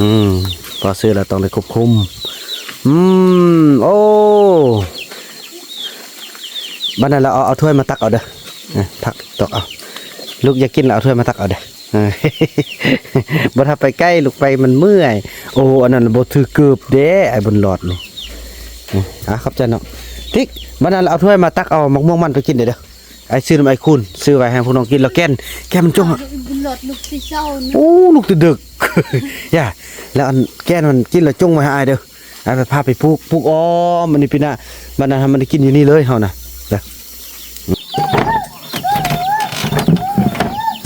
ອືມ ພໍຊື້ແລ້ວຕ້ອງໄດ້ຄວບຄຸມ. ອືມ ໂອ້ ບັດນັ້ນລະເອົາ ເອົາຖ້ວຍມາຕັກເອົາເດີ. ເອີ ຕັກ ຕອກເອົາ. ລູກຢາກກິນລະເອົາຖ້ວຍມາຕັກເອົາເດີ. ເອີ ບໍ່ຖ້າໄປໃກ້ລູກໄປມັນເມື່ອຍ. ໂອ້ ອັນນັ້ນບໍ່ຖືກເກີບເດ້ ອ້າຍບຸນຫຼອດນີ້. ເອີ ອາ ຂອບໃຈເນາະ. ຕິກ ບັດນັ້ນລະເອົາຖ້ວຍມາຕັກເອົາໝາກມ່ວງມັນໄປກິນເດີ. ອ້າຍຊື້ນຳອ້າຍຄູນ ຊື້ໄວ້ໃຫ້ພວກນ້ອງກິນ ແລ້ວແກ່ນ ແກ່ນມັນຈົ່ງ. ໂອ້ ລຸກແຕ່ເດິກ ຢ່າ ແລ້ວອັນແກ່ນມັນກິນແລ້ວຈົ່ງໄວ້ໃຫ້ອ້າຍເດີ. ອ້າຍພາໄປປູກ ປູກອ້ອມອັນນີ້ປີໜ້າ. ບັດນັ້ນມັນໄດ້ກິນຢູ່ນີ້ເລີຍເຮົານະ.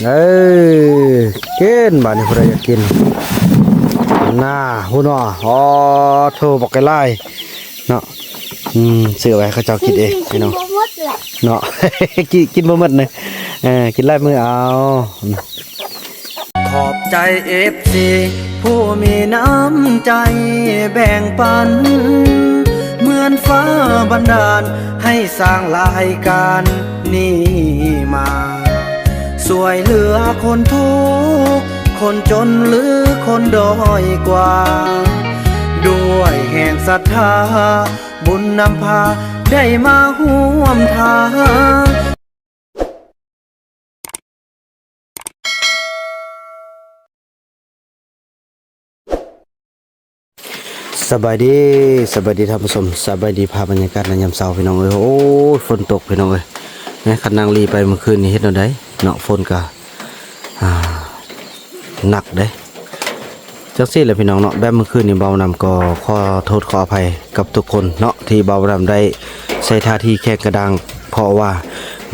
ເອີ ກິນ ບາດນີ້ຜູ້ໃດຢາກກິນ ໜ້າ ພຸ້ນເນາະ. ອໍ ໂທ້ ບັກໄກ່ລາຍເນາະ. ອືມ ຊື້ໄວ້ໃຫ້ເຂົາເຈົ້າກິນເອງພີ່ນ້ອງເນາະ. ກິນ ກິນບໍ່ໝົດເນາະ. ເອີ ກິນຫຼາຍມື້ເອົາ. ຂອບໃຈເອັຟຊີຜູ້ມີນ້ຳໃຈແບ່ງປັນ ເໝືອນຟ້າບັນດານໃຫ້ສ້າງລາຍການນີ້ມາ ຊ່ວຍເຫຼືອຄົນທຸກ ຄົນຈົນ ຫຼື ຄົນດ້ອຍກວ່າ ດ້ວຍແຮງສັດທາ ບຸນນຳພາໄດ້ມາຮ່ວມທາງ. ສະບາຍດີ ສະບາຍດີທ່ານຜູ້ຊົມ ສະບາຍດີພາບບັນຍາກາດໃນຍາມເຊົ້າພີ່ນ້ອງເອີຍ. ໂອ້ຍ ຝົນຕົກພີ່ນ້ອງເອີຍ. ແມ່ນຄັນນາງລີໄປມື້ຄືນນີ້ເຮັດແນວໃດເນາະ ຝົນກະ ອ່າ ໜັກເດ້. ຈັ່ງຊີ້ແຫຼະພີ່ນ້ອງເນາະ ແບບມື້ຄືນນີ້ບ່າວນຳກໍຂໍໂທດຂໍອະໄພກັບທຸກຄົນເນາະ ທີ່ບ່າວນຳໄດ້ໃຊ້ທ່າທີແຂງກະດ້າງ ເພາະວ່າ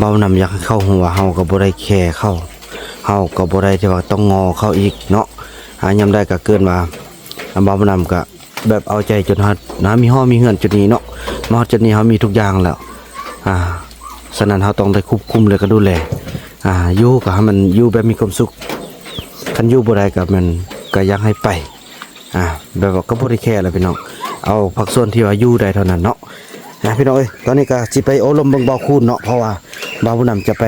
ບ່າວນຳຢາກໃຫ້ເຂົາຮູ້ວ່າເຮົາກໍບໍ່ໄດ້ແຄເຂົາ ເຮົາກໍບໍ່ໄດ້ທີ່ວ່າຕ້ອງງໍເຂົາອີກເນາະ. ອາ ຍາມໃດກໍເກີນວ່າ ອາ ບ່າວນຳກໍແບບເອົາໃຈຈົນເຮົາ ເຮົາມີຫໍມີເຮືອນຈຸດນີ້ເນາະ ມາຮອດຈຸດນີ້ເຮົາມີທຸກຢ່າງແລ້ວ. ອາ ສະນັ້ນເຮົາຕ້ອງໄດ້ຄວບຄຸມ ແລະ ກໍດູແລ ອາ ຢູ່ກໍໃຫ້ມັນຢູ່ແບບມີຄວາມສຸກ ຄັນຢູ່ບໍ່ໄດ້ກໍແມ່ນ ກໍຢາກໃຫ້ໄປ. ອາ ແບບວ່າກໍບໍ່ໄດ້ແຄແຫຼະພີ່ນ້ອງ ເອົາພາກສ່ວນທີ່ວ່າຢູ່ໄດ້ເທົ່ານັ້ນເນາະ. ອາ ພີ່ນ້ອງເອີຍ ຕອນນີ້ກໍຊິໄປໂອ້ລົມເບິ່ງບ່າວຄູນເນາະ ເພາະວ່າບ່າວບຸນນຳຈະໄປ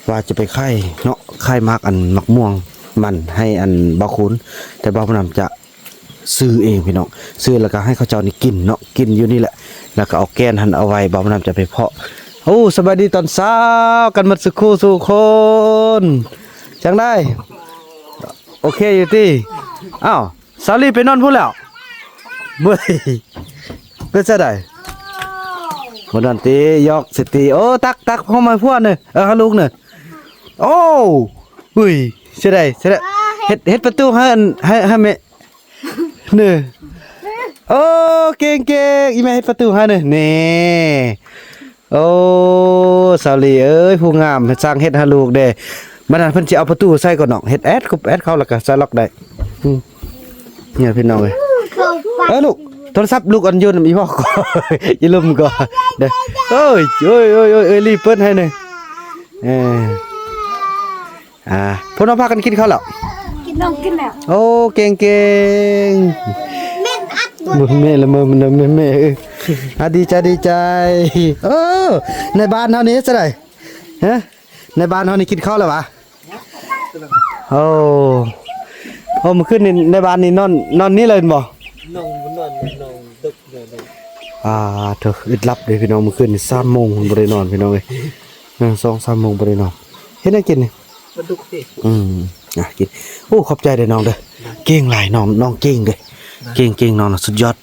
ວ່າຈະໄປຂາຍເນາະ ຂາຍໝາກອັນໝາກມ່ວງມັນໃຫ້ອັນບ່າວຄູນ ແຕ່ບ່າວບຸນນຳຈະຊື້ເອງພີ່ນ້ອງ ຊື້ແລ້ວກໍໃຫ້ເຂົາເຈົ້ານີ້ກິນເນາະ ກິນຢູ່ນີ້ແຫຼະ ແລ້ວກໍເອົາແກ່ນຫັ້ນເອົາໄວ້ ບ່າວບຸນນຳຈະໄປເພາະ. ໂອ້ ສະບາຍດີຕອນເຊົ້າກັນໝົດສູ່ຄູ່ສູ່ຄົນ ຈັ່ງໃດ ໂອເຄຢູ່ຕິ? ອ້າວ ສາວລີໄປນອນພຸ້ນແລ້ວ ເວີຍ ເປັນຈັ່ງໃດ? ບໍ່ນອນຕິ ຢອກຊິຕິ. ໂອ້ ຕັກ ຕັກ ເອົາມາພວກນີ້ ເອີ ຫາລູກນີ້. ໂອ້ ອຸ້ຍ ເສຍດາຍ ເສຍດາຍ ເຮັດ ເຮັດປະຕູໃຫ້ ໃຫ້ ໃຫ້ແມ່ ນີ້. ໂອ້ ເກັ່ງໆ ອີ່ແມ່ເຮັດປະຕູໃຫ້ນີ້ ນີ້. ໂອ້ ສາວລີເອີຍ ຜູ້ງາມ ຊ່າງເຮັດໃຫ້ລູກເດ້. ບັດນັ້ນເພິ່ນຊິເອົາປະຕູໃສ່ກ່ອນເນາະ ເຮັດແອດ ແອດເຂົ້າ ແລ້ວກໍສະລັອກໄດ້. ອືມ ນີ້ພີ່ນ້ອງເອີຍ. ເອີ ລູກ ໂທລະສັບລູກອັນຢູ່ນຳອີ່ພໍ່ກໍ ອີ່ລຸມກໍເດີ. ໂອ້ຍ ໂອ້ຍ ໂອ້ຍ ເອີຍ ລີເປີດໃຫ້ໜ່ອຍ. ເອີ ອ່າ ພວກນ້ອງພາກັນກິນເຂົ້າແລ້ວ? ກິນ ນ້ອງກິນແລ້ວ. ໂອ້ ເກັ່ງໆ. ແມ່ອັດບໍ່ ແມ່ລະເມີ ແມ່ ແມ່ ເອີ ອ່າ ດີໃຈ ດີໃຈ. ເອີ ໃນບ້ານເຮົານີ້ເຮັດຈັ່ງໃດ? ຮະ ໃນບ້ານເຮົານີ້ກິນເຂົ້າແລ້ວຫວາ? ໂອ້ ໂອ້ ມື້ຄືນນີ້ໃນບ້ານນີ້ນອນ ນອນນີ້ເລີຍແມ່ນບໍ່? ນ້ອງບໍ່ນອນ ນ້ອງດຶກເລີຍ. ອ່າ ໂທ້ ອຶດຫຼັບເດ້ພີ່ນ້ອງ ມື້ຄືນນີ້ສາມໂມງບໍ່ໄດ້ນອນພີ່ນ້ອງເອີຍ. ເອີ ສອງສາມໂມງບໍ່ໄດ້ນອນ. ເຮັດຫຍັງກິນນີ້? ປາດຸກຕິ. ອືມ ອ່ະ ກິນ. ໂອ້ ຂອບໃຈເດີນ້ອງເດີ. ເກັ່ງຫຼາຍ ນ້ອງ ນ້ອງເກັ່ງເດ້. ເກັ່ງ ເກັ່ງ ນ້ອງນະ ສຸດຍອດ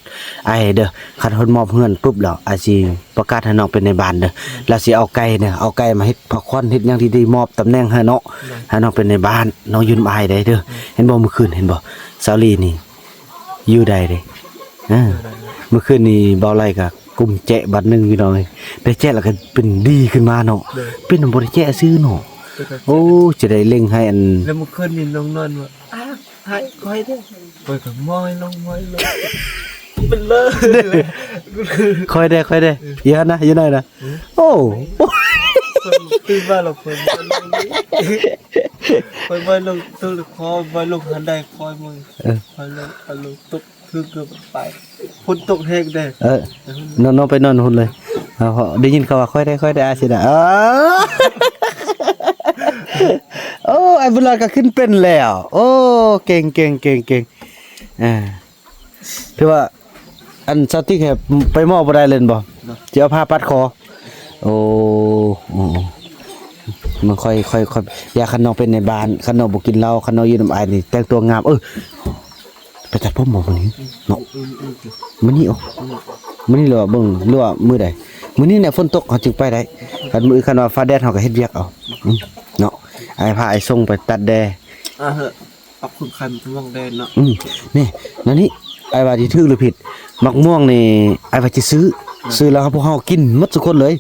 ອ້າຍເດີ. ຄັນເພິ່ນມອບເຮືອນປຸບແລ້ວ ອ້າຍຊິປະກາດໃຫ້ນ້ອງເປັນນາຍບ້ານເດີ. ແລ້ວຊິເອົາໄກ່ເນາະ ເອົາໄກ່ມາເຮັດພາຂວັນ ເຮັດຫຍັງທີ່ໄດ້ມອບຕຳແໜ່ງໃຫ້ເນາະ. ໃຫ້ນ້ອງເປັນນາຍບ້ານ ນ້ອງຢູ່ນຳອ້າຍໄດ້ເດີ. ເຫັນບໍ່ ມື້ຄືນ ເຫັນບໍ່ ສາວລີນີ້ ຢູ່ໄດ້ເດ້. ເອີ ມື້ຄືນນີ້ບ່າວໄລກໍກຸມແຈະບາດໜຶ່ງພີ່ນ້ອງເອີຍ. ໄດ້ແຈະແລ້ວກໍເປັນດີຂຶ້ນມາເນາະ. ເປັນບໍ່ໄດ້ແຈະຊື່ເນາະ. ໂອ້ ຈະໄດ້ເລັ່ງໃຫ້ອັນ ແລ້ວມື້ຄືນນີ້ນ້ອງນອນວ່າ ອ້າ ໃຫ້ຂ້ອຍເດີ ຂ້ອຍກໍມອຍລົງ ມອຍລົງ ເປັນເລີຍ ຂ້ອຍເດີ ຂ້ອຍເດີ. ຢູ່ຫັ້ນນະ ຢູ່ໃນນະ. ໂອ້ ຕື່ນມາແລ້ວ ຂ້ອຍມອຍລົງ ຂ້ອຍມອຍລົງ ຕື່ນ ຂ້ອຍມອຍລົງ ຫັນໄດ້ ຂ້ອຍມອຍ ເອີ ຂ້ອຍລົງ ຂ້ອຍລົງ ຕົກ ຄືເກືອບໄປ ຝົນຕົກແຮງເດ້. ເອີ ນ້ອງໆ ໄປນອນພຸ້ນເລີຍ. ເອົາ ໄດ້ຍິນເຂົາວ່າ ຂ້ອຍໄດ້ ຂ້ອຍໄດ້ ອາ ຊິໄດ້. ໂອ້ ໂອ້ ອ້າຍບຸນຫຼອດກໍຂຶ້ນເປັນແລ້ວ. ໂອ້ ເກັ່ງ ເກັ່ງ ເກັ່ງ ເກັ່ງ. ເອີ ຖືວ່າ ອັນສາວຕິກໃຫ້ໄປໝໍບໍ່ໄດ້ເລີຍແມ່ນບໍ່? ເນາະ ຊິເອົາຜ້າປັດຄໍ. ໂອ້ ໂອ້ ມັນຄ່ອຍ ຄ່ອຍ ຄ່ອຍ ຢ່າ ຄັນນ້ອງເປັນແມ່ບ້ານ ຄັນນ້ອງບໍ່ກິນເຫຼົ້າ ຄັນນ້ອງຢູ່ນຳອ້າຍນີ້ແຕ່ງຕົວງາມ. ເອີ ໄປຕັດຜົມບໍ່ມື້ນີ້ເນາະ? ອືມ ອືມ ອືມ ມື້ນີ້ ໂອ້ ອືມ ມື້ນີ້ ຫຼືວ່າເບິ່ງ ຫຼືວ່າມື້ໃດ? ມື້ນີ້ແຫຼະ ຝົນຕົກເຮົາຈຶ່ງໄປໄດ້. ຄັນມື້ອື່ນ ຄັນວ່າຟ້າແດດ ເຮົາກໍເຮັດວຽກເອົາ ອືມ ເນາະ. ອ້າຍພາອ້າຍສົ່ງໄປຕັດແດ່. ອ່າ ເຮີ ປັບຄຸນໄຄມັນກໍມອງແດນເນາະ. ອືມ ນີ້ ແນວນີ້ ອ້າຍວ່າຊິຖືກຫຼືຜິດ? ໝາກມ່ວງນີ້ ອ້າຍວ່າຊິຊື້ ຊື້ແລ້ວພວກເຮົາກິນໝົດທຸກຄົນເລີຍ.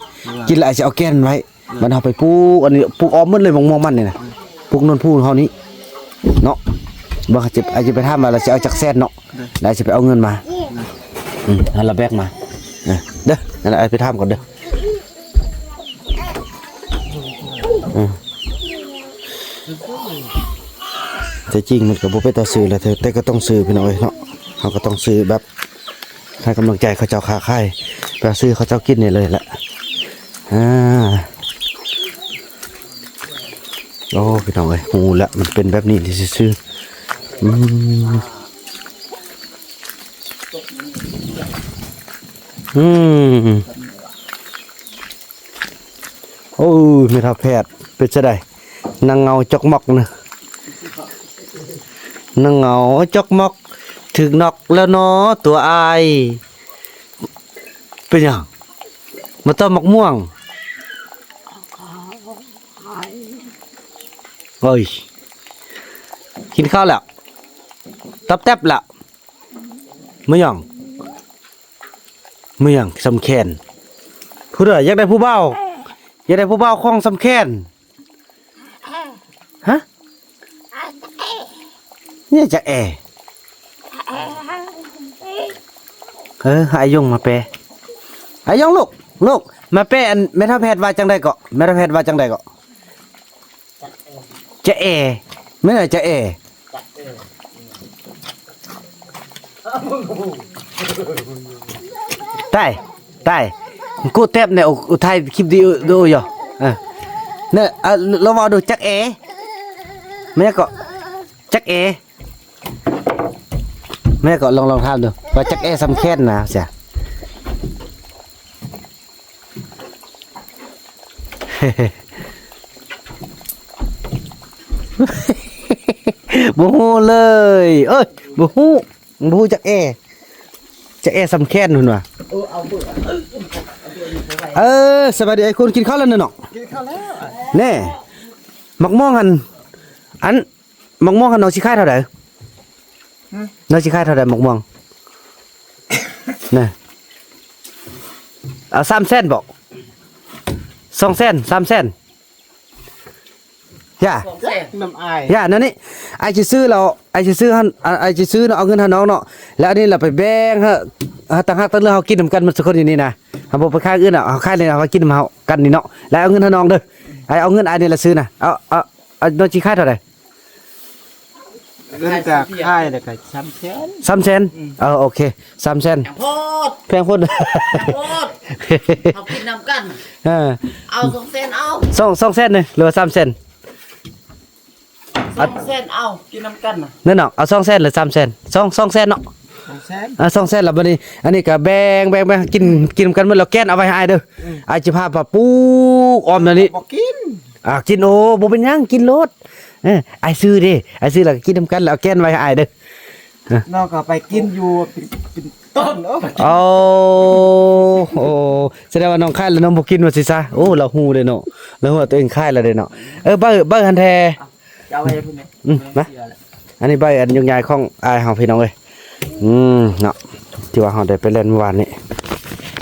ກິນແລ້ວອ້າຍຊິເອົາແກ່ນໄວ້. ມັນເຮົາໄປປູກ ອັນນີ້ປູກອ້ອມໝົດເລີຍ ໝາກມ່ວງມັນນີ້ນະ. ປູກນວນພູເຮົານີ້ເນາະ. ບໍ່ ອາດຈະ ອາດຈະໄປຖາມວ່າລາວຊິເອົາຈັກແສນເນາະ. ແລ້ວຊິໄປເອົາເງິນມາ. ອືມ ໃຫ້ລາວແບກມາ. ເອີ ເດີ ນັ້ນ ອ້າຍໄປຖາມກ່ອນເດີ. ເອີ ແທ້ຈິງມັນກໍບໍ່ເປັນຕາຊື້ແຫຼະ ແຕ່ກໍຕ້ອງຊື້ ພີ່ນ້ອງເອີຍເນາະ. ເຮົາກໍຕ້ອງຊື້ແບບ ໃຫ້ກຳລັງໃຈເຂົາເຈົ້າຄ້າຂາຍ ໄປຊື້ເຂົາເຈົ້າກິນນີ້ເລີຍແຫຼະ. ອ່າ ໂອ້ ພີ່ນ້ອງເອີຍ ຮູ້ແລ້ວ ມັນເປັນແບບນີ້ທີ່ຊື່ໆ. ອືມ ອືມ ໂອ້ຍ ແມ່ເຖົ້າແພດ ເປັນຈັ່ງໃດ? ນາງເຫງົາຈອກໝອກນະ ນາງເຫງົາຈອກໝອກ ຖືກນັອກແລ້ວເນາະຕົວອ້າຍ. ເປັນຫຍັງ? ມາຕ້ອມໝາກມ່ວງ. ໂອ້ຍ ກິນເຂົ້າແລ້ວ? ຕັບແຕັບແລ້ວ? ມາຫຍັງ? ມາຫຍັງ? ສຳແຂນ. ຜູ້ໃດຢາກໄດ້ຜູ້ບ່າວ? ຢາກໄດ້ຜູ້ບ່າວຂອງສຳແຂນ? ຮະ? ນີ້ຈະແອ. ເອີ ໃຫ້ອາຍົງມາແປ. ອາຍົງລູກ ລູກ ມາແປ ອັນແມ່ເຖົ້າແພດວ່າຈັ່ງໃດເກາະ? ແມ່ເຖົ້າແພດວ່າຈັ່ງໃດເກາະ? ຈະແອ ແມ່ນຫຍັງຈະແອ? ຕາຍ ຕາຍ ກູແຕັບແນວ ອຸ ຖ່າຍຄລິບວິດີໂອຢູ່. ເອີ ເນາະ ລອງເວົ້າດູ ຈັກແອ ແມ່ນຫຍັງເກາະ? ຈັກແອ ແມ່ນຫຍັງເກາະ? ລອງ ລອງຖາມດູວ່າ ຈັກແອສຳແຂນນະ ຊະ. ບໍ່ຮູ້ເລີຍ ເອີຍ ບໍ່ຮູ້ ບໍ່ຮູ້ຈັກແອ ຈັກແອສຳແຂນພຸ້ນວ່າ. ເອີ ສະບາຍດີອ້າຍຄຸນ ກິນເຂົ້າແລ້ວເນາະ? ກິນເຂົ້າແລ້ວ. ແນ່ ໝາກມ່ວງຫັ້ນ ອັນ ໝາກມ່ວງຫັ້ນນ້ອງຊິຂາຍເທົ່າໃດ? ຫືມ? ນ້ອງຊິຂາຍເທົ່າໃດໝາກມ່ວງ? ນະ ເອົາສາມແສນບໍ? ສອງແສນ ສາມແສນ? ຢ່າ ສອງແສນ ນຳອ້າຍ ຢ່າ ນັ້ນນີ້ ອ້າຍຊິຊື້ແລ້ວ ອ້າຍຊິຊື້ຫັ້ນ ອ້າຍຊິຊື້ເນາະ ເອົາເງິນໃຫ້ນ້ອງເນາະ ແລ້ວອັນນີ້ລະໄປແບ່ງໃຫ້ ໃຫ້ຕ່າງຫາກຕ່າງເລື່ອງ ເຮົາກິນນຳກັນໝົດທຸກຄົນຢູ່ນີ້ນະ. ເຮົາບໍ່ໄປຂາຍອື່ນດອກ ເຮົາຂາຍນີ້ ເຮົາກິນນຳເຮົາກັນນີ້ເນາະ ແລ້ວເອົາເງິນໃຫ້ນ້ອງເດີ. ອ້າຍເອົາເງິນອ້າຍນີ້ລະຊື້ນະ ເອົາ ເອົາ ເອົາ ນ້ອງຊິຂາຍເທົ່າໃດ? ເງິນກະຂາຍແລ້ວກະສາມແສນ ສາມແສນ. ອືມ ເອີ ໂອເຄ ສາມແສນ ແພງໂພດ ແພງໂພດ ແພງໂພດ ເຮົາກິນນຳກັນ. ເອີ ເອົາສອງແສນ ເອົາ ສອງ ສອງແສນເລີຍ ຫຼືວ່າສາມແສນ? ສອງແສນ ເອົາ ກິນນຳກັນນະ ນັ້ນເນາະ. ເອົາສອງແສນ ຫຼື ສາມແສນ? ສອງ ສອງແສນເນາະ ສອງແສນ. ອ່າ ສອງແສນ ແລ້ວບັດນີ້ ອັນນີ້ກະແບ່ງ ແບ່ງ ແບ່ງ ກິນ ກິນນຳກັນໝົດ ແລ້ວແກ່ນເອົາໄວ້ໃຫ້ອ້າຍເດີ. ອືມ ອ້າຍຊິພາໄປປູກອ້ອມແນວນີ້ ບໍ່ກິນ. ອ່າ ກິນ ໂອ້ ບໍ່ເປັນຫຍັງ ກິນໂລດ. ເອີ ອ້າຍຊື້ເດ້ ອ້າຍຊື້ແລ້ວກະກິນນຳກັນ ແລ້ວແກ່ນໄວ້ໃຫ້ອ້າຍເດີ. ນ້ອງກໍໄປກິນຢູ່ເປັນ ເປັນຕົ້ນ. ໂອ້ ໂອ້ ສະແດງວ່ານ້ອງຂາຍແລ້ວນ້ອງບໍ່ກິນວ່າຊີ້ຊະ. ໂອ້ ລາວຮູ້ເດ້ເນາະ ລາວຮູ້ວ່າຕົວເອງຂາຍແລ້ວເດ້ເນາະ. ເອີ ໃບ ໃບຫັ້ນແທ້ ເອົາໄວ້ພຸ້ນ. ອືມ ມາ ອັນນີ້ໃບອັນຍຸກຍາຍຂອງອ້າຍເຮົາ ພີ່ນ້ອງເອີຍ. ອືມ ເນາະ ທີ່ວ່າເຮົາໄດ້ໄປແລ່ນມື້ວານນີ້.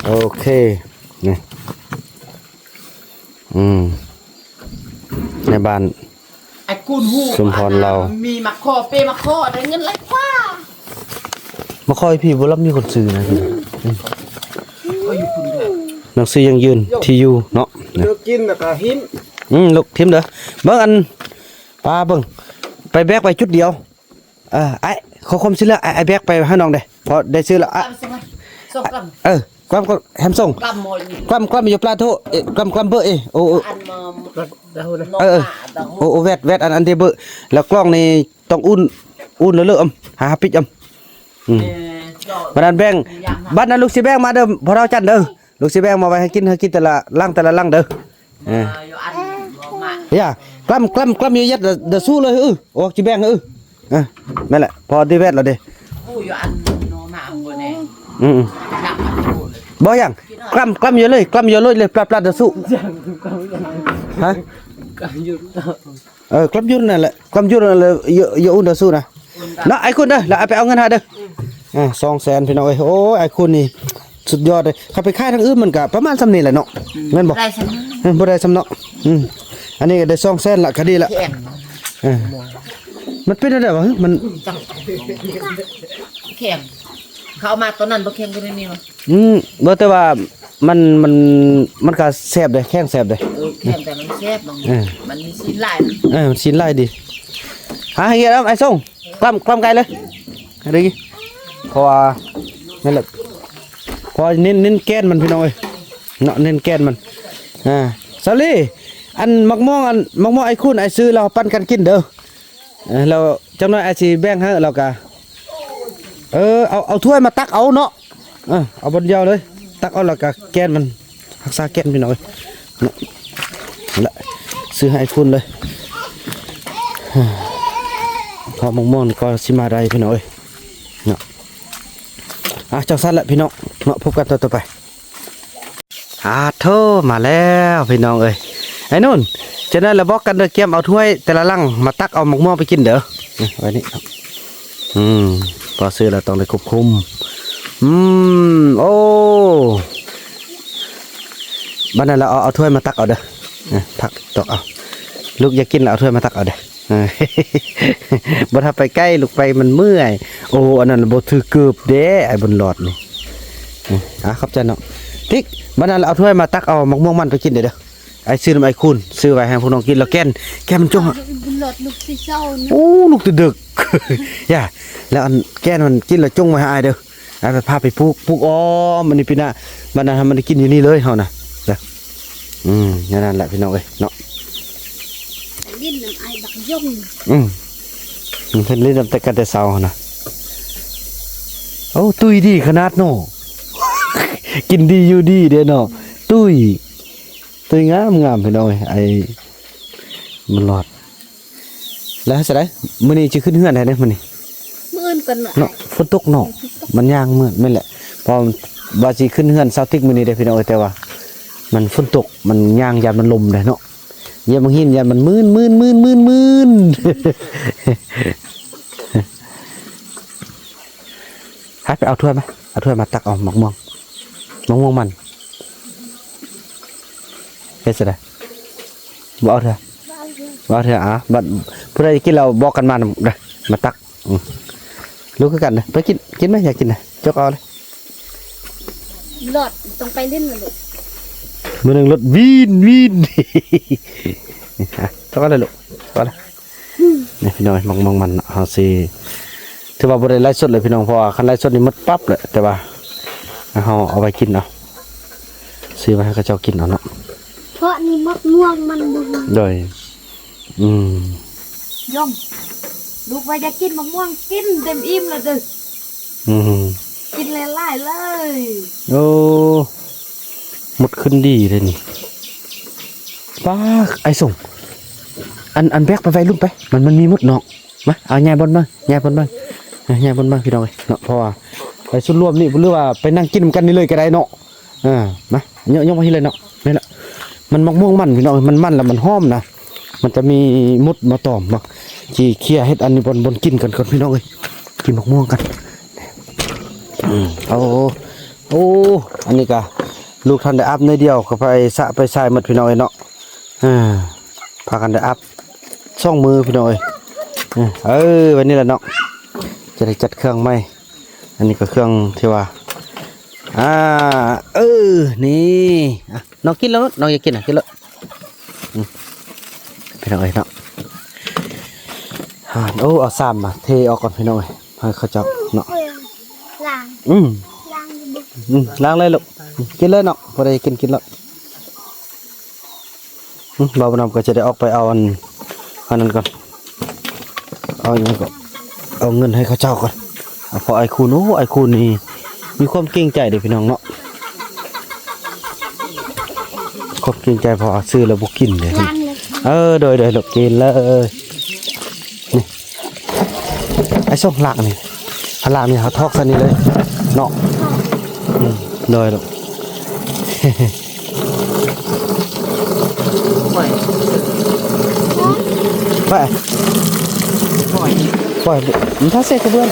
ໂອເຄ ນີ້ ອືມ ໃນບ້ານ ໄອ້ກູນຫູ ສົມພອນລາວ ມີມາຂໍເປມາຂໍໄດ້ເງິນຫຼາຍກວ່າ. ມາຂໍໃຫ້ພີ່ບໍ່ລຳມີຄົນຊື້ນະ. ອືມ ໜັງສືຢັ້ງຢືນທີ່ຢູ່ເນາະ. ເລີກກິນແລ້ວກໍຖິ້ມ. ອືມ ລູກຖິ້ມເດີ. ເບິ່ງອັນ ປ້າເບິ່ງ ໄປແບກໄປຈຸດດຽວ. ເອີ ອ້າຍ ຂໍຄວາມຊ່ວຍເຫຼືອ ອ້າຍ ອ້າຍແບກໄປໃຫ້ນ້ອງເດ້ ພໍໄດ້ຊື້ແລ້ວ. ອ່ະ ສອງກຳ ເອີ ກຳ ກຳ ແຮມສົ່ງ ກຳ ກຳ ກຳຢູ່ປາໂທ ເອີ ກຳ ກຳເບີ ເອີ ໂອ ໂອ ອັນມາ ເອີ ເອີ ໂອ ໂອ ແວດ ແວດ ອັນ ອັນເດເບີ ແລ້ວກລ້ອງນີ້ຕ້ອງອຸ່ນ ອຸ່ນເລີໆ ອຳ ຫາປິດ ອຳ ອືມ ເອີ ບັດນັ້ນແບ່ງ ບັດນັ້ນລູກຊິແບ່ງມາເດີ ພໍ່ເຖົ້າຈັນເດີ ລູກຊິແບ່ງມາໄວ້ໃຫ້ກິນ ໃຫ້ກິນແຕ່ລະຫຼັງ ແຕ່ລະຫຼັງເດີ. ເອີ ເອີ ຢ່າ ກລ້ຳ ກລ້ຳ ກລ້ຳຢູ່ເຢັດ ດະ ດະຊູເລີຍ ອື ອອກຊິແບ່ງ ອື ເອີ ແມ່ນແຫຼະ ພໍດີແວດແລ້ວເດ້ ອື ບໍ່ຫຍັງ ກລ້ຳ ກລ້ຳຢູ່ເລີຍ ກລ້ຳຢູ່ເລີຍ ປາດ ປາດ ດະຊູ ຮະ ກລ້ຳຢູ່ ເອີ ກລ້ຳຢູ່ນັ້ນແຫຼະ ກລ້ຳຢູ່ນັ້ນແຫຼະ ຢ່າ ຢ່າອຸ່ນດາຊູນະ ເນາະ ໄອ້ຄຸນເດີ ແລ້ວເອົາໄປເອົາເງິນຫາເດີ ອືມ ອ່າ ສອງແສນ ພີ່ນ້ອງເອີຍ ໂອ້ຍ ໄອ້ຄຸນນີ້ສຸດຍອດເລີຍ ຄັນໄປຂາຍທາງອື່ນມັນກະປະມານສ່ຳນີ້ແຫຼະເນາະ ອືມ ແມ່ນບໍ່? ບໍ່ໄດ້ສ່ຳນັ້ນ ເອີ ບໍ່ໄດ້ສ່ຳເນາະ ອືມ ອັນນີ້ກະໄດ້ສອງແສນລະ ກະດີລະ ແຂງ ເອີ ມັນເປັນແນວໃດວະ? ມັນ ຈັກ ແຂງ ເຂົາເອົາມາຕອນນັ້ນບໍ່ແຂງປານນີ້ຫວາ? ອືມ ບໍ່ ແຕ່ວ່າມັນ ມັນ ມັນກະແຊບເດ້ ແຂງແຊບເດ້ ເອີ ແຂງແຕ່ມັນແຊບ ເອີ ມັນມີຊີ້ນຫຼາຍ ເອີ ມັນຊີ້ນຫຼາຍດີ ຫາໃຫ້ເຮັດເອົາ ໄອ້ສົງ ກລ້ຳ ກລ້ຳໄກ່ເລີຍ ເອົາດີ ເພາະວ່າ ນັ້ນແຫຼະ ເພາະວ່າເນັ້ນ ເນັ້ນແກ່ນມັນ ພີ່ນ້ອງເອີຍ ເນາະ ເນັ້ນແກ່ນມັນ ອ່າ ສາລີ ອັນໝາກມ່ວງ ອັນໝາກມ່ວງໄອ້ຄູນ ອ້າຍຊື້ ລາວປັນກັນກິນເດີ ເອີ ແລ້ວຈັກໜ້ອຍອ້າຍຊິແບ່ງໃຫ້ ແລ້ວກະ ເອີ ເອົາ ເອົາຖ້ວຍມາຕັກເອົາເນາະ ເອີ ເອົາບ່ອນດຽວເລີຍ ຕັກເອົາ ແລ້ວກະແກ່ນມັນ ຮັກສາແກ່ນ ພີ່ນ້ອງເອີຍເນາະ ນັ້ນແຫຼະ ຊື້ໃຫ້ອ້າຍຄູນເລີຍ ເພາະໝາກມ່ວງນີ້ກໍຊິມາໄດ້ ພີ່ນ້ອງເອີຍເນາະ ອ່າ ຈັ່ງຊັ້ນແຫຼະ ພີ່ນ້ອງເນາະ ພົບກັນຕອນຕໍ່ໄປ. ອາໂທ ມາແລ້ວພີ່ນ້ອງເອີຍ ໄອ້ນຸ່ນ ຈັ່ງໃດລະບອກກັນເດີ ກຽມເອົາຖ້ວຍແຕ່ລະຫຼັງມາຕັກເອົາໝາກມ່ວງໄປກິນເດີ ນີ້ ໄວ້ນີ້ ອືມ ພໍຊື້ແລ້ວຕ້ອງໄດ້ຄວບຄຸມ ອືມ ໂອ້ ບັດນັ້ນລະເອົາ ເອົາຖ້ວຍມາຕັກເອົາເດີ ນີ້ ຕັກ ຕັກເອົາ ລູກຢາກກິນລະເອົາຖ້ວຍມາຕັກເອົາເດີ ບໍ່ຖ້າໄປໃກ້ ລູກໄປມັນເມື່ອຍ ໂອ້ ອັນນັ້ນບໍ່ຖືກເກີບເດ້ ໄອ້ບຸນຫຼອດນີ້ ອາ ຂອບໃຈເນາະ ຕິກ ບັດນັ້ນເອົາຖ້ວຍມາຕັກເອົາໝາກມ່ວງມັນໄປກິນເດີ ອ້າຍຊື້ນຳອ້າຍຄູນ ຊື້ໄວ້ໃຫ້ພວກນ້ອງກິນ ແລ້ວແກ່ນ ແກ່ນມັນຈົ່ງ ບຸນຫຼອດ ລູກຊິເຊົານະ ໂອ້ ລູກແຕ່ເດິກ ຢ່າ ແລ້ວອັນແກ່ນມັນກິນແລ້ວຈົ່ງໄວ້ໃຫ້ອ້າຍເດີ ອ້າຍພາໄປປູກ ປູກອ້ອມ ອັນນີ້ປີໜ້າ ບັດນັ້ນໃຫ້ມັນໄດ້ກິນຢູ່ນີ້ເລີຍເຮົານະ ເດີ ອືມ ແນວນັ້ນແຫຼະພີ່ນ້ອງເອີຍເນາະ ຫຼິ້ນນຳອ້າຍບັກຍົງ ອືມ ເພິ່ນຫຼິ້ນນຳແຕ່ກັນແຕ່ເຊົ້າຫັ້ນນະ ໂອ້ ຕຸ້ຍດີຂະໜາດເນາະ ກິນດີຢູ່ດີເດ້ເນາະ ຕຸ້ຍ ຕຸ້ຍງາມໆ ພີ່ນ້ອງເອີຍ ໄອ້ບຸນຫຼອດ ແລ້ວຈັ່ງໃດ ມື້ນີ້ຊິຂຶ້ນເຮືອນໃດເດ້ມື້ນີ້? ມື້ອື່ນກ່ອນເນາະ ເນາະ ຝົນຕົກເນາະ ມັນຍ່າງມື້ ແມ່ນແຫຼະ ເພາະວ່າຊິຂຶ້ນເຮືອນຊາວຕິກມື້ນີ້ເດ້ພີ່ນ້ອງເອີຍ ແຕ່ວ່າມັນຝົນຕົກ ມັນຍ່າງຢ້ານມັນລົມເດ້ເນາະ ຢຽບບັກຫີນຢ້ານມັນມື່ນໆໆໆ ໃຫ້ໄປເອົາຖ້ວຍມາ ເອົາຖ້ວຍມາຕັກເອົາໝາກມ່ວງ ໝາກມ່ວງມັນ ເຮັດຈັ່ງໃດ ບໍ່ເອົາເທື່ອ ບໍ່ເອົາເທື່ອ ອ່າ ບັດຜູ້ໃດກິນແລ້ວບອກກັນມານຳເດີ ມາຕັກ ອືມ ລູກຄືກັນເດີ ໄປກິນ ກິນໄໝ ຢາກກິນນະ ຈົກເອົາເລີຍ ຫຼອດ ຕ້ອງໄປຫຼິ້ນລະລູກ ມື້ໜຶ່ງລົດວີນ ວີນ ຈົກເອົາເລີຍລູກ ຈົກເອົາເລີຍ ນີ້ພີ່ນ້ອງ ໝາກມ່ວງມັນເນາະ ເຮົາຊິ ຖືວ່າບໍ່ໄດ້ໄລຟ໌ສົດເລີຍພີ່ນ້ອງ ເພາະວ່າຄັນໄລຟ໌ສົດນີ້ໝົດປັບແຫຼະ ແຕ່ວ່າເຮົາເອົາໄວ້ກິນເອົາ ຊື້ໄວ້ໃຫ້ເຂົາເຈົ້າກິນເອົາເນາະ ເພາະນີ້ໝາກມ່ວງມັນບໍ່ມີ ໂດຍ ອືມ ຢອງ ລູກວ່າຢາກກິນໝາກມ່ວງ ກິນເຕັມອີ່ມແລ້ວເດີ ອືມ ກິນຫຼາຍໆເລີຍ ໂອ້ ໝົດຂຶ້ນດີເດ້ນີ້ ປ້າ ໄອ້ສົງ ອັນ ອັນແບກໄປໄວ້ລຸ່ມໄປ ມັນ ມັນມີໝົດເນາະ ມາ ເອົາຍ້າຍບ່ອນມາ ຍ້າຍບ່ອນມາ ຍ້າຍບ່ອນມາພີ່ນ້ອງເອີຍເນາະ ເພາະວ່າໄປສ່ວນລວມນີ້ ຫຼືວ່າໄປນັ່ງກິນນຳກັນນີ້ເລີຍກໍໄດ້ເນາະ ເອີ ມາ ຍົກ ຍົກມາພີ້ເລີຍເນາະ ນີ້ແຫຼະ ມັນໝາກມ່ວງມັນພີ່ນ້ອງ ມັນມັນແລ້ວມັນຫອມນະ ມັນຈະມີມົດມາຕອມເນາະ ຊິເຄຍເຮັດອັນນີ້ບ່ອນ ບ່ອນກິນກັນກ່ອນພີ່ນ້ອງເອີຍ ກິນໝາກມ່ວງກັນ ອືມ ໂອ້ ໂອ້ ອັນນີ້ກະລູກທັນໄດ້ອາບໜ້ອຍດຽວ ກໍໄປສະໄປສາຍໝົດພີ່ນ້ອງເອີຍເນາະ ເອີ ພາກັນໄດ້ອາບສອງມື້ພີ່ນ້ອງເອີຍ ເອີ ໄວ້ນີ້ແຫຼະເນາະ ຈະໄດ້ຈັດເຄື່ອງໃໝ່ ອັນນີ້ກໍເຄື່ອງທີ່ວ່າ ອ່າ ເອີ ນີ້ ອ່ະ ນ້ອງກິນແລ້ວ ນ້ອງຢາກກິນນະ ກິນໂລດ ອືມ ພີ່ນ້ອງເອີຍເນາະ ອ່າ ໂອ້ ເອົາຊາມມາເທອອກກ່ອນພີ່ນ້ອງເອີຍ ໃຫ້ເຂົາເຈົ້າເນາະ ລ້າງ ອືມ ລ້າງຢູ່ບໍ່ ອືມ ລ້າງເລີຍລູກ ກິນເລີຍເນາະ ຜູ້ໃດກິນ ກິນໂລດ ອືມ ບ່າວບຸນນຳກໍຈະໄດ້ອອກໄປເອົາອັນ ອັນນັ້ນກ່ອນ ເອົາຫຍັງກໍ ເອົາເງິນໃຫ້ເຂົາເຈົ້າກ່ອນ ເພາະອ້າຍຄູນ ໂອ້ ອ້າຍຄູນນີ້ມີຄວາມເກງໃຈເດ້ພີ່ນ້ອງເນາະ ຄວາມເກງໃຈ ເພາະວ່າຊື້ແລ້ວບໍ່ກິນເດ້. ເອີ ໂດຍໆ ລູກ ກິນເລີຍ ນີ້ ອ້າຍສົ່ງລາກນີ້ ລາກນີ້ເຮົາຖອກໃສ່ນີ້ເລີຍເນາະ. ອືມ ໂດຍ ລູກ ໄປ ໄປ ປ່ອຍ ມັນຖ້າເສກກະເບືອນ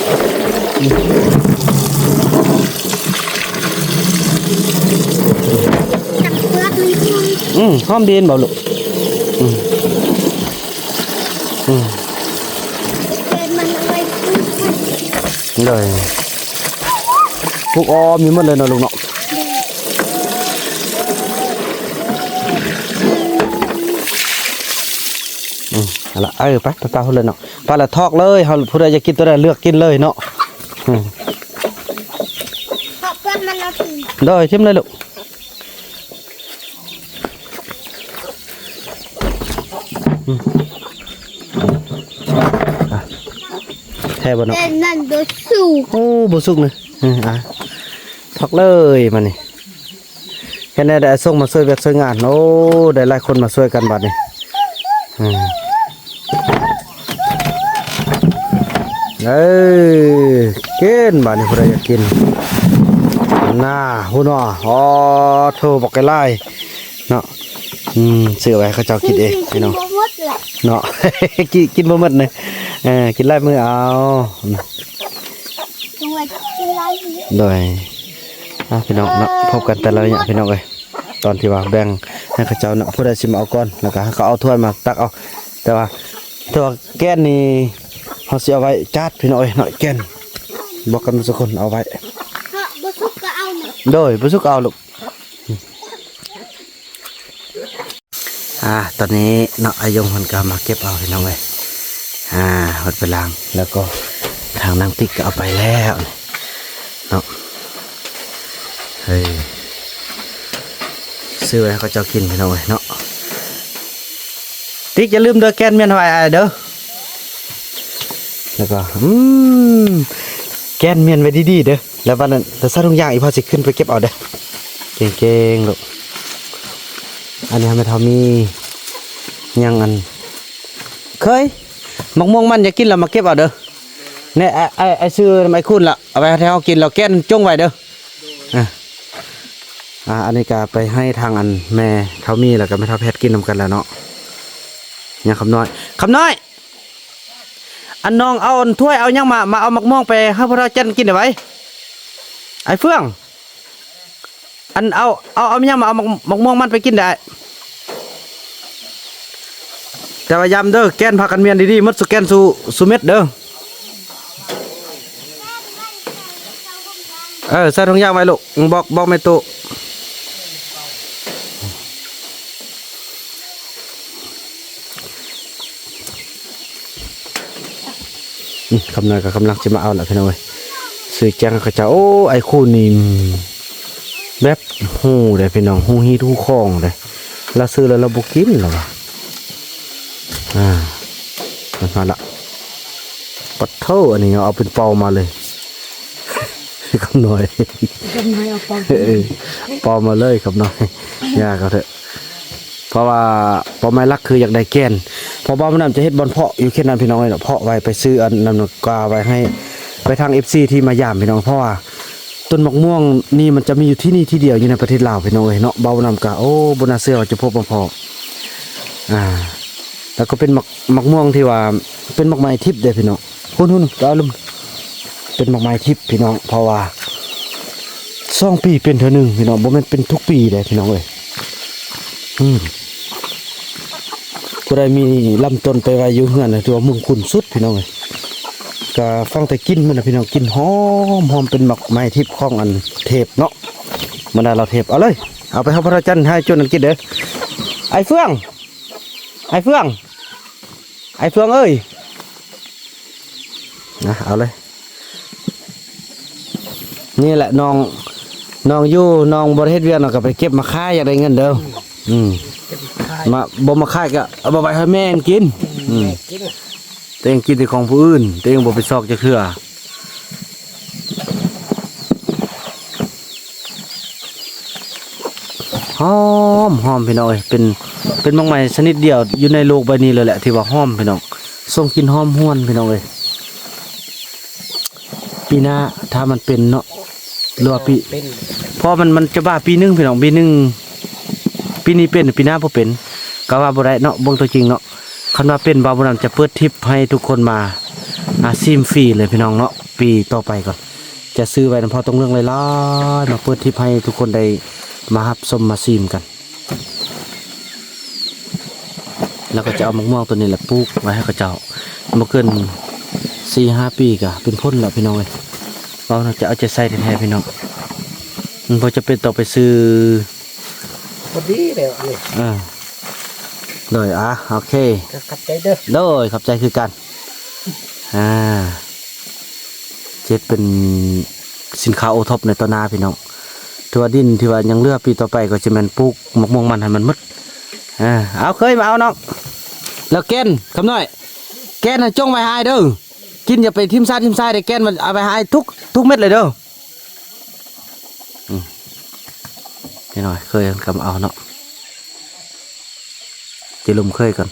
ອືມ ຫອມດີນບໍ່ລູກ? ອືມ ອືມ ໂດຍ ປູກອ້ອມນີ້ໝົດເລີຍເນາະລູກເນາະ. ອືມ ຫັ້ນລະ ເອີ ໄປ ໄປ ໄປພຸ້ນເລີຍເນາະ ໄປລະຖອກເລີຍ ເຮົາ ຜູ້ໃດຢາກກິນຕົວໃດເລືອກກິນເລີຍເນາະ. ອືມ ເພາະເພື່ອນມັນເອົາຖິ້ມ ໂດຍ ຖິ້ມເລີຍລູກ. ອືມ ອ່ະ ແທ້ບໍ່ເນາະ? ແຕ່ນັ້ນບໍ່ສຸກ ໂອ້ ບໍ່ສຸກນະ. ເອີ ອ່ະ ຖອກເລີຍມານີ້ ເຮັດແນວໃດສົ່ງມາຊ່ວຍວຽກຊ່ວຍງານ. ໂອ້ ໄດ້ຫຼາຍຄົນມາຊ່ວຍກັນບາດນີ້. ອືມ ເອີ ກິນບາດນີ້ ຜູ້ໃດຢາກກິນ ໜ້າ ພຸ້ນເນາະ. ອໍ ໂທ້ ບັກຫຼາຍເນາະ. ອືມ ຊື້ໄວ້ໃຫ້ເຂົາເຈົ້າກິນເອງພີ່ນ້ອງ ກິນບໍ່ໝົດລະເນາະ ກິນ ກິນບໍ່ໝົດນະ. ເອີ ກິນຫຼາຍມື້ເອົາ ຈົງໄວ້ກິນຫຼາຍມື້ ໂດຍ. ອ່ະ ພີ່ນ້ອງເນາະ ພົບກັນແຕ່ລະໄລຍະພີ່ນ້ອງເອີຍ ຕອນທີ່ວ່າແບ່ງໃຫ້ເຂົາເຈົ້າເນາະ ຜູ້ໃດຊິມາເອົາກ່ອນ ແລ້ວກໍໃຫ້ເຂົາເອົາຖ້ວຍມາຕັກເອົາ. ແຕ່ວ່າ ແຕ່ວ່າແກ່ນນີ້ ເຮົາຊິເອົາໄວ້ຈາດພີ່ນ້ອງເອີຍເນາະ ແກ່ນ ບອກກັນໝົດທຸກຄົນເອົາໄວ້ ເພາະບໍ່ສຸກກໍເອົານະ ໂດຍ ບໍ່ສຸກກໍເອົາລູກ. ອ່າ ຕອນນີ້ເນາະ ອາຍົງເພິ່ນກໍມາເກັບເອົາພີ່ນ້ອງເອີຍ. ອ່າ ເພິ່ນໄປລ້າງ ແລ້ວກໍທາງນາງຕິກກໍເອົາໄປແລ້ວເນາະ. ເອີ ຊື້ໄວ້ໃຫ້ເຂົາເຈົ້າກິນພີ່ນ້ອງເອີຍເນາະ. ຕິກ ຢ່າລືມເດີ ແກ່ນມ້ຽນໄວ້ອ້າຍເດີ. ແລ້ວກໍ ອືມ ແກ່ນມ້ຽນໄວ້ດີໆເດີ. ແລ້ວບັດນັ້ນ ແລ້ວໃສ່ຖົງຢາງ ອີ່ພໍ່ຊິຂຶ້ນໄປເກັບເອົາເດີ ເກັ່ງໆລູກ. ອັນນີ້ແມ່ເຖົ້າມີຫຍັງ ອັນ ເຄີຍ ໝາກມ່ວງມັນ ຢາກກິນແລ້ວມາເກັບເອົາເດີ. ແນ່ ອ້າຍ ອ້າຍ ອ້າຍຊື້ນຳອ້າຍຄູນລະ ເອົາໄວ້ໃຫ້ເຮົາກິນ ແລ້ວແກ່ນຈົ່ງໄວ້ເດີ. ອ່າ ອ່າ ອັນນີ້ກໍໄປໃຫ້ທາງ ອັນ ແມ່ເຖົ້າມີ ແລ້ວກໍແມ່ເຖົ້າແພັດກິນນຳກັນແລ້ວເນາະ. ຍັງຄຳນ້ອຍ ຄຳນ້ອຍ ອັນ ນ້ອງເອົາ ອັນ ຖ້ວຍເອົາຫຍັງມາ ມາເອົາໝາກມ່ວງໄປໃຫ້ພວກເຮົາຈັນກິນໄດ້ໄວ. ອ້າຍເຟືອງ ອັນ ເອົາ ເອົາ ເອົາຫຍັງມາ ເອົາໝາກ ໝາກມ່ວງມັນໄປກິນໄດ້. ແຕ່ວ່າຢ້ຳເດີ ແກ່ນພາກັນມ້ຽນດີໆ ໝົດສູ່ແກ່ນສູ່ ສູ່ເມັດເດີ. ເອີ ໃສ່ຖົງຢາງໄວ້ລູກ ບອກ ບອກແມ່ຕູ້. ອືມ ຄຳນ້ອຍກໍກຳລັງຊິມາເອົາລະພີ່ນ້ອງເອີຍ ຊື້ແຈ້ງໃຫ້ເຂົາເຈົ້າ. ໂອ້ ອ້າຍຄູນນີ້ແບບຮູ້ເດ້ພີ່ນ້ອງ ຮູ້ຮີດຮູ້ຄອງເດ້. ລາວຊື້ແລ້ວລາວບໍ່ກິນລະວ່າ. ອ່າ ມັນມາລະ ປັດໂທ້ ອັນນີ້ເອົາເປັນເປົາມາເລີຍ ຄຳນ້ອຍ ຄຳນ້ອຍເອົາເປົາ ເອີ ເປົາມາເລີຍ ຄຳນ້ອຍ ຢ່າເຂົາເຖາະ. ເພາະວ່າເປົ້າໝາຍຫຼັກຄືຢາກໄດ້ແກ່ນ ເພາະວ່າມື້ນັ້ນຈະເຮັດບ່ອນເພາະຢູ່ເຂດນັ້ນພີ່ນ້ອງເອີຍເນາະ ເພາະໄວ້ໄປຊື້ອັນນັ້ນກວ່າໄວ້ໃຫ້ ໄປທາງເອັຟຊີທີ່ມາຢາມພີ່ນ້ອງ. ເພາະວ່າຕົ້ນໝາກມ່ວງນີ້ມັນຈະມີຢູ່ທີ່ນີ້ທີ່ດຽວຢູ່ໃນປະເທດລາວພີ່ນ້ອງເອີຍເນາະ. ເວົ້ານຳກະ ໂອ້ ບໍ່ໜ້າເຊື່ອວ່າຈະພົບມາພໍ້ ອ່າ ແລ້ວກໍເປັນໝາກ ໝາກມ່ວງທີ່ວ່າເປັນໝາກໄມ້ທິບເດ້ພີ່ນ້ອງ. ຫຸ້ນໆ ກໍເອົາລົງ ເປັນໝາກໄມ້ທິບພີ່ນ້ອງ ເພາະວ່າສອງປີເປັນເທື່ອໜຶ່ງພີ່ນ້ອງ ບໍ່ແມ່ນເປັນທຸກປີເດ້ພີ່ນ້ອງເອີຍ. ອືມ ຜູ້ໃດມີລຳຕົ້ນໄປໄວ້ຢູ່ເຮືອນ ຖືວ່າມຸງຄຸນສຸດພີ່ນ້ອງເອີຍ. ກະຟັງແຕ່ກິ່ນມັນນະພີ່ນ້ອງ ກິ່ນຫອມໆ ເປັນໝາກໄມ້ທິບຂອງອັນເທບເນາະ ບັນດາລາວເທບ. ເອົາເລີຍ ເອົາໄປໃຫ້ພະເຖົ້າຈັນ ໃຫ້ຈຸນນັ້ນກິນເດີ ອ້າຍເຟືອງ ອ້າຍເຟືອງ ອ້າຍເຟືອງເອີຍ ນະ ເອົາເລີຍ. ນີ້ແຫຼະນ້ອງ ນ້ອງຢູ່ ນ້ອງບໍ່ໄດ້ເຮັດວຽກ ນ້ອງກໍໄປເກັບມາຂາຍ ຢາກໄດ້ເງິນເດີ. ອືມ ເກັບມາຂາຍ ມາ ບໍ່ມາຂາຍກໍເອົາມາໄວ້ໃຫ້ແມ່ມັນກິນ. ອືມ ອືມ ແມ່ກິນ ຕົວເອງກິນແຕ່ຂອງຜູ້ອື່ນ ຕົວເອງບໍ່ໄປຊອກຈັກເທື່ອ. ຫອມໆ ພີ່ນ້ອງເອີຍ ເປັນ ເປັນໝາກໄມ້ຊະນິດດຽວຢູ່ໃນໂລກໃບນີ້ເລີຍແຫຼະ ທີ່ວ່າຫອມພີ່ນ້ອງ ສົ່ງກິ່ນຫອມຫວນພີ່ນ້ອງເອີຍ. ປີໜ້າຖ້າມັນເປັນເນາະ ຫຼືວ່າປີ ເປັນ ເພາະມັນ ມັນຈະບ້າປີໜຶ່ງພີ່ນ້ອງ ປີໜຶ່ງ ປີນີ້ເປັນ ປີໜ້າບໍ່ເປັນ ກໍວ່າບໍ່ໄດ້ເນາະ ເບິ່ງຕົວຈິງເນາະ. ຄັນວ່າເປັນ ບ່າວບຸນນຳຈະເປີດທິບໃຫ້ທຸກຄົນມາ ອ່າ ຊີມຟຣີເລີຍພີ່ນ້ອງເນາະ ປີຕໍ່ໄປກ່ອນ ຈະຊື້ໄວ້ນຳພໍ່ຕົງເລື່ອງຫຼາຍໆ ມາເປີດທິບໃຫ້ທຸກຄົນໄດ້ມາຮັບຊົມມາຊີມກັນ. ແລ້ວກໍຈະເອົາໝາກມ່ວງຕົວນີ້ແຫຼະປູກໄວ້ໃຫ້ເຂົາເຈົ້າ ບໍ່ເກີນສີ່ຫ້າປີກໍເປັນຜົນແລ້ວພີ່ນ້ອງເອີຍ. ເວົ້ານະ ຈະເອົາໃຈໃສ່ແທ້ໆ ພີ່ນ້ອງ ມັນບໍ່ຈຳເປັນຕ້ອງໄປຊື້ ພໍດີແລ້ວນີ້ ເອີ ໂດຍ ອ່າ ໂອເຄ ກໍຂອບໃຈເດີ ໂດຍ ຂອບໃຈຄືກັນ. ອ່າ ເຮັດເປັນສິນຄ້າໂອທັອບໃນຕໍ່ໜ້າພີ່ນ້ອງ ຖືວ່າດິນທີ່ວ່າຍັງເຫຼືອ ປີຕໍ່ໄປກໍຈະແມ່ນປູກໝາກມ່ວງມັນໃຫ້ມັນໝົດ. ອ່າ ເອົາ ເຄີຍມາເອົານ້ອງ ແລ້ວແກ່ນ ຄຳນ້ອຍ ແກ່ນຫັ້ນຈົ່ງໄວ້ໃຫ້ເດີ ກິນຢ່າໄປຖິ້ມຊາຖິ້ມຊາເດີ ແກ່ນມັນເອົາໄວ້ໃຫ້ທຸກ ທຸກເມັດເລີຍເດີ. ອືມ ເດັກນ້ອຍເຄີຍກັນກໍມາເອົາເນາະ ຈະລົມເຄີຍກັນ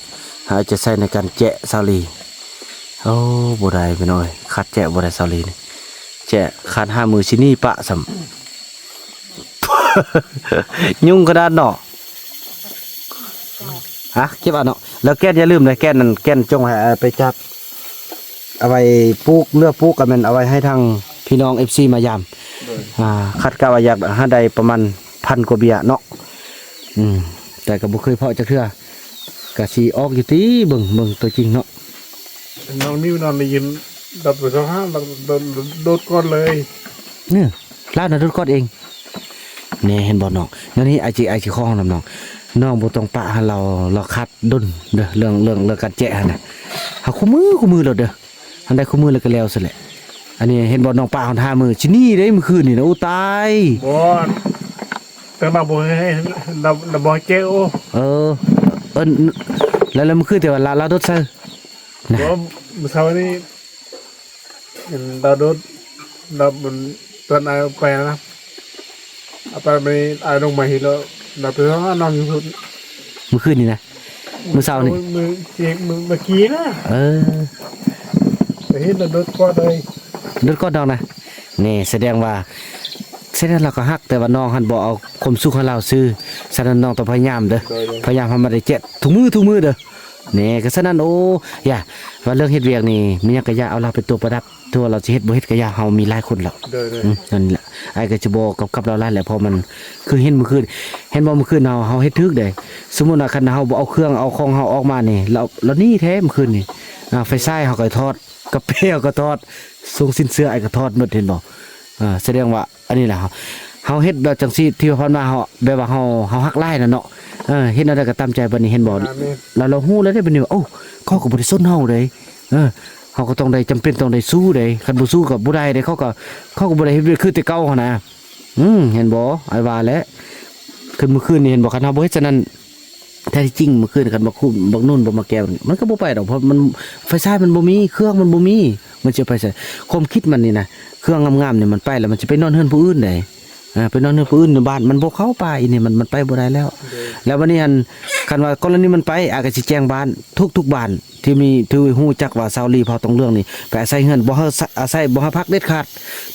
ຫາຈະໃຊ້ໃນການແຈະສາວລີ. ໂອ້ ບໍ່ໄດ້ພີ່ນ້ອງເອີຍ ຂາດແຈະບໍ່ໄດ້ສາວລີນີ້ ແຈະຂາດຫ້າມື້ຊິໜີປະຊ້ຳ ຫຍຸ້ງຂະໜາດເນາະ. ຮະ ເກັບເອົາເນາະ ແລ້ວແກ່ນຢ່າລືມເດີ ແກ່ນນັ້ນ ແກ່ນຈົ່ງໃຫ້ ເອົາໄປຈັດ ເອົາໄວ້ປູກ ເຫຼືອປູກກໍແມ່ນເອົາໄວ້ໃຫ້ທາງພີ່ນ້ອງເອັຟຊີມາຢາມ. ໂດຍ ອ່າ ຄາດກະວ່າຢາກໃຫ້ໄດ້ປະມານພັນກວ່າເບ້ຍເນາະ. ອືມ ແຕ່ກໍບໍ່ເຄີຍເພາະຈັກເທື່ອ ກະຊິອອກຢູ່ຕິ ເບິ່ງ ເບິ່ງຕົວຈິງເນາະ. ນ້ອງນິວນອນໄດ້ຍິນດັບໄປສອງຫ້າ ໂດດ ໂດດ ໂດດກ່ອນເລີຍ ເອີ ລາວນະໂດດກ່ອນເອງ. ແນ່ ເຫັນບໍ່ນ້ອງ ແນວນີ້ອ້າຍຊິ ອ້າຍຊິຂໍຮ້ອງນຳນ້ອງ ນ້ອງບໍ່ຕ້ອງປະໃຫ້ລາວ ລາວຄາດດົນເດີ ເລື່ອງ ເລື່ອງ ເລື່ອງການແຈະຫັ້ນນະ ເຮົາຄູ່ມື ຄູ່ມືໂລດເດີ ຄັນໄດ້ຄູ່ມືແລ້ວກໍແລ້ວຊັ້ນແຫຼະ. ອັນນີ້ເຫັນບໍ່ນ້ອງປະຮອດຫ້າມື້ ຊິໜີເດ້ ມື້ຄືນນີ້ນະ ໂອ້ຕາຍ ບໍ່ ແຕ່ວ່າບໍ່ໃຫ້ ລາວ ລາວບໍ່ໃຫ້ແຈະ ໂອ້ ເອີ ເອີ້ນ ແລ້ວ ແລ້ວມື້ຄືນທີ່ວ່າລາວ ລາວໂດດໃສ່ ນະ ບໍ່ ມື້ເຊົ້ານີ້ ອັນດາວໂດດ ດາວມັນ ຕອນອ້າຍເອົາໄປນະ ເອົາໄປ ບາດນີ້ອ້າຍລົງມາເຫັນແລ້ວ ດາວໄປຫານ້ອງຢູ່ພຸ້ນ ມື້ຄືນນີ້ນະ ມື້ເຊົ້ານີ້ ມື້ ມື້ ມື້ ມື້ກີ້ນະ ເອີ ໄປເຫັນແລ້ວໂດດກອດເລີຍ ໂດດກອດນ້ອງນະ. ນີ້ສະແດງວ່າ ສະແດງລາວກໍຮັກ ແຕ່ວ່ານ້ອງຫັ້ນບໍ່ເອົາຄວາມສຸກໃຫ້ລາວຊື່. ສະນັ້ນນ້ອງຕ້ອງພະຍາຍາມເດີ ໂດຍ ໂດຍ ພະຍາຍາມໃຫ້ມັນໄດ້ແຈະທຸກມື້ ທຸກມື້ເດີ. ນີ້ ກໍສະນັ້ນ ໂອ້ ຢ່າ ວ່າເລື່ອງເຮັດວຽກນີ້ ມີຫຍັງກໍຢ່າ ເອົາລາວເປັນຕົວປະດັບ ຖືວ່າລາວຊິເຮັດບໍ່ເຮັດກໍຢ່າ ເຮົາມີຫຼາຍຄົນແລ້ວ. ໂດຍ ໂດຍ ອືມ ນັ້ນແຫຼະ ອ້າຍກໍຈະບໍ່ກັບກັບລາວຫຼາຍແຫຼະ ເພາະມັນຄືເຫັນມື້ຄືນ ເຫັນບໍ່ ມື້ຄືນເຮົາ ເຮົາເຮັດຖືກເດ້. ສົມມຸດວ່າຄັນເຮົາບໍ່ເອົາເຄື່ອງເອົາຂອງເຮົາອອກມານີ້ ລາວ ລາວໜີແທ້ມື້ຄືນນີ້. ອ່າ ໄຟສາຍເຮົາກໍຖອດ ກະເປເຮົາກໍຖອດ ສົ່ງສິນເຊື່ອອ້າຍກໍຖອດໝົດ ເຫັນບໍ່? ອ່າ ສະແດງວ່າ ອັນນີ້ລະ ເຮົາ ເຮົາເຮັດແບບຈັ່ງຊີ້ ທີ່ວ່າຜ່ານມາເຮົາ ແບບວ່າເຮົາ ເຮົາຮັກຫຼາຍນະເນາະ ເອີ ເຮັດແນວໃດກໍຕາມໃຈ. ບັດນີ້ເຫັນບໍ່ ອ່າ ແມ່ນ ລາວ ລາວຮູ້ແລ້ວເດ້ ບັດນີ້ວ່າ ໂອ້ ເຂົາກໍບໍ່ໄດ້ສົນເຮົາເດ້ ເອີ ເຮົາກໍຕ້ອງໄດ້ ຈຳເປັນຕ້ອງໄດ້ສູ້ເດ້ ຄັນບໍ່ສູ້ກໍບໍ່ໄດ້ເດ້ ເຂົາກໍ ເຂົາກໍບໍ່ໄດ້ເຮັດວຽກຄືແຕ່ເກົ່າຫັ້ນນະ. ອືມ ເຫັນບໍ່ ອ້າຍວ່າແຫຼະ ຄືນມື້ຄືນນີ້ ເຫັນບໍ່ ຄັນເຮົາບໍ່ເຮັດຊັ້ນນັ້ນ ແທ້ທີ່ຈິງມື້ຄືນຄັນບັກຄຸ ບັກນຸ່ນບໍ່ມາແກ່ວນີ້ ມັນກໍບໍ່ໄປດອກ ເພາະມັນ ໄຟສາຍມັນບໍ່ມີ ເຄື່ອງມັນບໍ່ມີ ມັນຊິໄປໃສ? ຄວາມຄິດມັນນີ້ນະ ເຄື່ອງງາມໆນີ້ມັນໄປແລ້ວ ມັນຊິໄປນອນເຮືອນຜູ້ອື່ນໃດ໋ ອ່າ ໄປນອນເຮືອນຜູ້ອື່ນ ບ້ານມັນບໍ່ເຂົ້າ ປ່າອີນີ້ ມັນ ມັນໄປບໍ່ໄດ້ແລ້ວ. ໂດຍ ແລ້ວບັດນີ້ຫັ້ນ ຄັນວ່າກໍລະນີມັນໄປ ອາ ກໍຊິແຈ້ງບ້ານ ທຸກໆບ້ານທີ່ມີ ທີ່ຮູ້ຈັກວ່າສາວລີເຜົ່າຕົງເຫຼືອງນີ້ ໄປອາໄສເຮືອນ ບໍ່ໃຫ້ອາໄສ ບໍ່ໃຫ້ພັກເດັດຂາດ.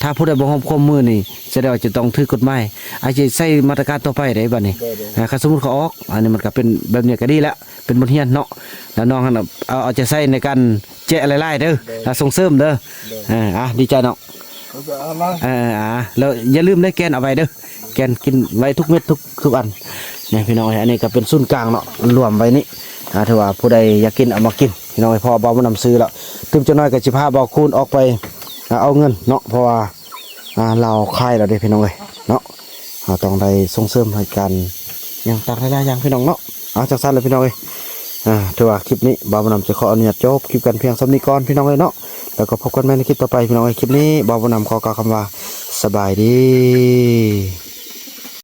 ຖ້າຜູ້ໃດບໍ່ຮ່ວມຄວາມມືນີ້ ສະແດງວ່າຈະຕ້ອງຖືກກົດໝາຍ ອາດຈະໃຊ້ມາດຕະການຕໍ່ໄປໄດ໋ບັດນີ້. ໂດຍ ໂດຍ ອ່າ ຄັນສົມມຸດເຂົາອອກ ອັນນີ້ມັນກໍເປັນແບບນີ້ກໍດີແລ້ວ ເປັນບົດຮຽນເນາະ. ແລ້ວນ້ອງຫັ້ນ ເອົາ ເອົາໃຈໃສ່ໃນການແຈະຫຼາຍໆເດີ ໂດຍ ແລ້ວສົ່ງເສີມເດີ. ໂດຍ ເອີ ອ່າ ດີໃຈນ້ອງ ເອີ ອ່າ ແລ້ວຢ່າລືມເດີ ແກ່ນເອົາໄວ້ເດີ ແກ່ນກິນໄວ້ທຸກເມັດ ທຸກ ທຸກອັນ. ນີ້ພີ່ນ້ອງເອີຍ ອັນນີ້ກໍເປັນສູນກາງເນາະ ລວມໄວ້ນີ້ ອ່າ ຖືວ່າຜູ້ໃດຢາກກິນເອົາມາກິນ ພີ່ນ້ອງເອີຍ ເພາະວ່າບ່າວບຸນນຳຊື້ແລ້ວ ຕື່ມຈັກໜ້ອຍກໍຊິພາບ່າວຄູນອອກໄປ ອ່າ ເອົາເງິນເນາະ ເພາະວ່າ ອ່າ ລາວຂາຍແລ້ວເດ້ ພີ່ນ້ອງເອີຍເນາະ. ເຮົາຕ້ອງໄດ້ສົ່ງເສີມໃຫ້ການຫຍັງຕ່າງຫຼາຍໆຢ່າງ ພີ່ນ້ອງເນາະ. ເອົາ ຈັ່ງຊັ້ນແຫຼະ ພີ່ນ້ອງເອີຍ ອ່າ ຖືວ່າຄລິບນີ້ບ່າວບຸນນຳຈະຂໍອະນຸຍາດຈົບຄລິບກັນພຽງສ່ຳນີ້ກ່ອນ ພີ່ນ້ອງເອີຍເນາະ. ແລ້ວກໍພົບກັນໃໝ່ໃນຄລິບຕໍ່ໄປ ພີ່ນ້ອງເອີຍ. ຄລິບນີ້ບ່າວບຸນນຳຂໍກ່າວຄຳວ່າ ສະບາຍດີ.